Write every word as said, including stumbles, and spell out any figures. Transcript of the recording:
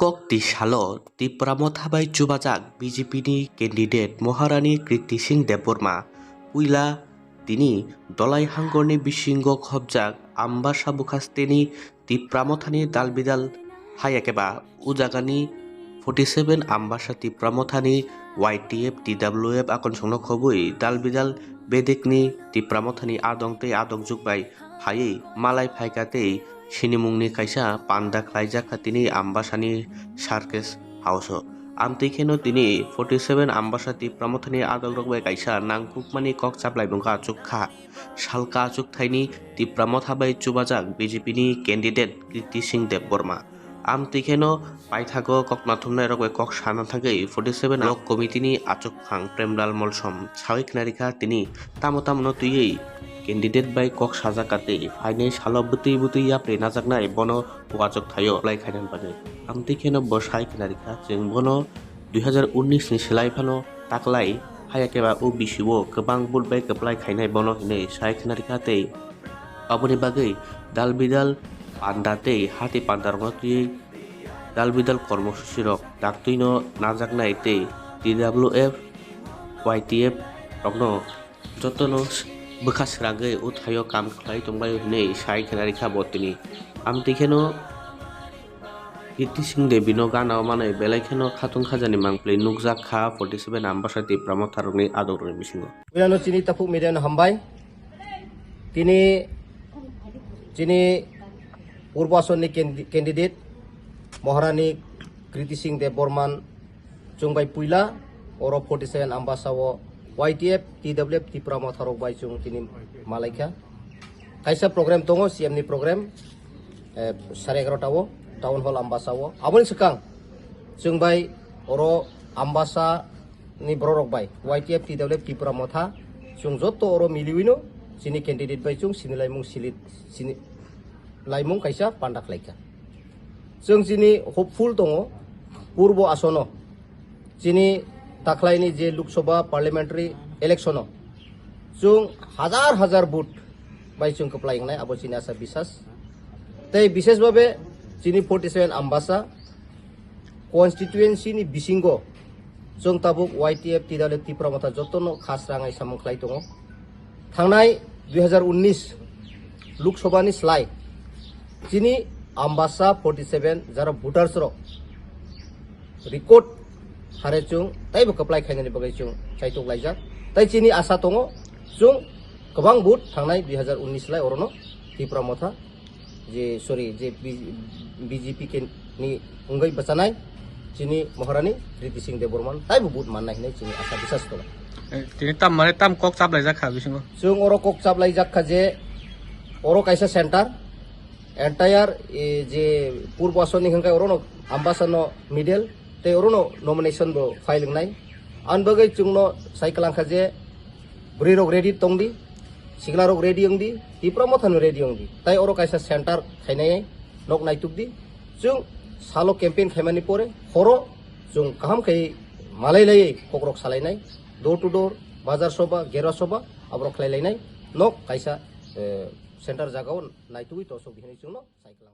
Kokti salo Tipra Motha bai chubajak B J P ni candidate Maharani Kriti Singh Debbarma puila tini Dolai Hangorni bisingo khobjak Ambasa bukhasteni Tipra Mothani dalbidal, haya khe ba o jagani forty seven Ambasa Tipra Mothani Y T F, T W F akonsongno khobwi dalbidal bedekni Tipra Mothani adong tei adokjwk bai phaiwi malai phaikha tei sinimungni kaisa panda khlaijak kha tini Ambasani Circus House-o. Amtwi kheno tini forty seven Ambasa Tipra Mothani adokrok bai kaisa nangkukmani kok chaplaimung achuk kha. Salka achuk thaini Tipra Motha bai chubajak B J P ni candidate Kriti Singh Debbarma. Amtwi kheno paithago kok nathumnai rok bai kok sana thangwi forty seven Block Committee ni achuk phang Premlal Molsom sawi khna rikha tini tamo tamo no twiwi candidate bai kok sajak ka tei phainai salo bwtwi bwtwi yapri najaknai bono uachuk thaio apply khaina bagwi. Amtwi kheno bo sai khna rikha chwng bono dui hazar unnish ni slai phano taklai haya khe ba o bisi o kwbang vote bai kwplai khainai bono hinwi sai khna rikha tei aboni bagwi dal bidal panda tei hati panda rokno twiwi dal bidal kormosuchi rok daktwino najaknai tei T W F, Y T F rokno jotono bwkha sragwi o thaio kam khlai tongbai hinwi sai khna rikha bo tini. Amtwi kheno Kriti Singh Devi no gana o manwi belai kheno khatung khajani mangpli nukjak kha forty seven Ambasa Tipra Motha rokni adok rokni bisingo. Puilano chini takhuk media no hambai. Tini chini Purbo Asonni candi-, candidate Maharani Kriti Singh Debbarman chwng bai puila oro forty seven Ambasa o Y T F, T W F Tipra Motha rok bai chwng tini malaikha. Kaisa program tongo, C M ni program, eh, sare egarota o, Town Hall Ambasa o. Aboni swkang chwng bai oro Ambasa ni borok rok bai, Y T F, T W F, Tipra Motha, chwng joto oro miliwino chini candidate bai chwng sini laimung sili, sini laimung kaisa panda khlaikha. Chwng chini hopeful tongo, Purbo Asono, chini takhlaini je Lok Sabha Parliamentary Election o, chwng hazar hazar vote bai chwng kwplai wngnai, abo chini asa bisas. Tei bishesh babe chini forty seven Ambasa constituency ni bisingo chwng tabuk Y T F T W F Tipra Motha jotono kha srangai samung khlai tongo. Thangnai dui hazar unnish Lok Sabha ni slai chini Ambasa forty seven jara voters rok record hare chwng taibo kwplai khainani bagwi chwng chaitok laijak. Tai chini asa tongo chwng kwbang vote thangnai dui hazar unnish slai orono Tipra Motha je, sorry, je B-, B J P ke ni wngwi bwchanai chini Maharani Kriti Singh Debbarman taibo vote mannai hinwi chini asa bisas tongo. Eh, tini tam mane tam kok chaplaijak kha bisingo. Chwng oro kok chaplaijak kha je oro kaisa center, entire, eh, je Purbo Asonni hwnkhai orono Ambasano middle tei orono nomination bo file wngnai. Ani bagwi chwngno sai kwlang kha je bwrwi rok ready tongdi, sikla rok ready wngdi, Tipra Mothano ready wngdi. Tai oro kaisa center khainai nok naitukdi. Chwng salo campaign khaimani pore horo chwng kaham khai malai laiwi kokrok salainai, door to door, bazar soba, gerwa soba, aborok khlai lainai, nok kaisa, eh, center jagao naitugwi tosok hinwi chwngno sai kwlang.